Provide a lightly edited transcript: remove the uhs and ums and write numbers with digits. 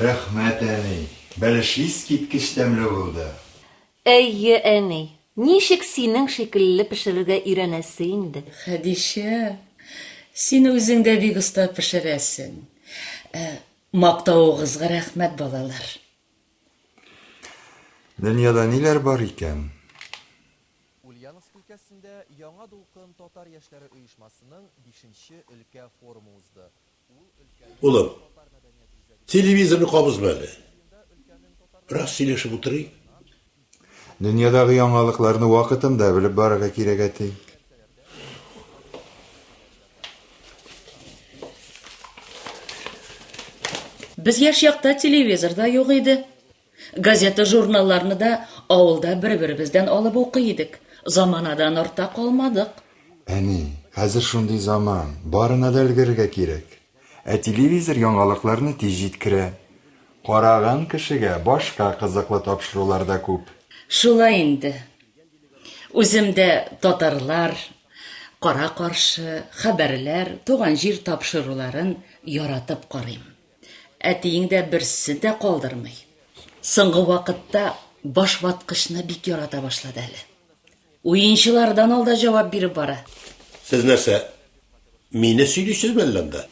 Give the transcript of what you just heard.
Рәхмәт, әни. Бәлеш искиткеч тәмле булды. Әйе, әни. Ничек синең шикелле пешерергә өйрәнәсе инде. Хәдичә, син үзең дә бик оста пешерәсең. Ә, мактавыгызга рәхмәт, балалар. Дөньяда ниләр бар икән? Ульяновск өлкәсендә Яңа дулкын татар яшьләре оешмасының бишенче өлкә форумы узды. Ул өлкәнең Улым, татар мәдәният үзәгендә телевизорны кабызма әле. Җыенда өлкәнең татар Бераз сөйләшеп утырыйк. Дөньядагы яңалыкларны вакытында белеп барырга кирәк, әти. Без яшь чакта телевизор да юк иде. Газета-журналларны да авылда бер-беребездән алып укый идек. Заманадан артта калмадык. Әни, хәзер шундый заман, барына да өлгерергә кирәк. Ә телевизор яңалыкларны тиз җиткерә. Караган кешегә башка кызыклы тапшырулар да күп. Шулай инде. Үзем дә татарлар, кара-каршы, хәбәрләр, туган җир тапшыруларын яратып карыйм. Әтиең дә берсен дә калдырмый. Соңгы вакытта башваткычны бик ярата башлады әле. Уенчылардан алда җавап биреп бара. Сез нәрсә, мине сөйлисезме әллә анда?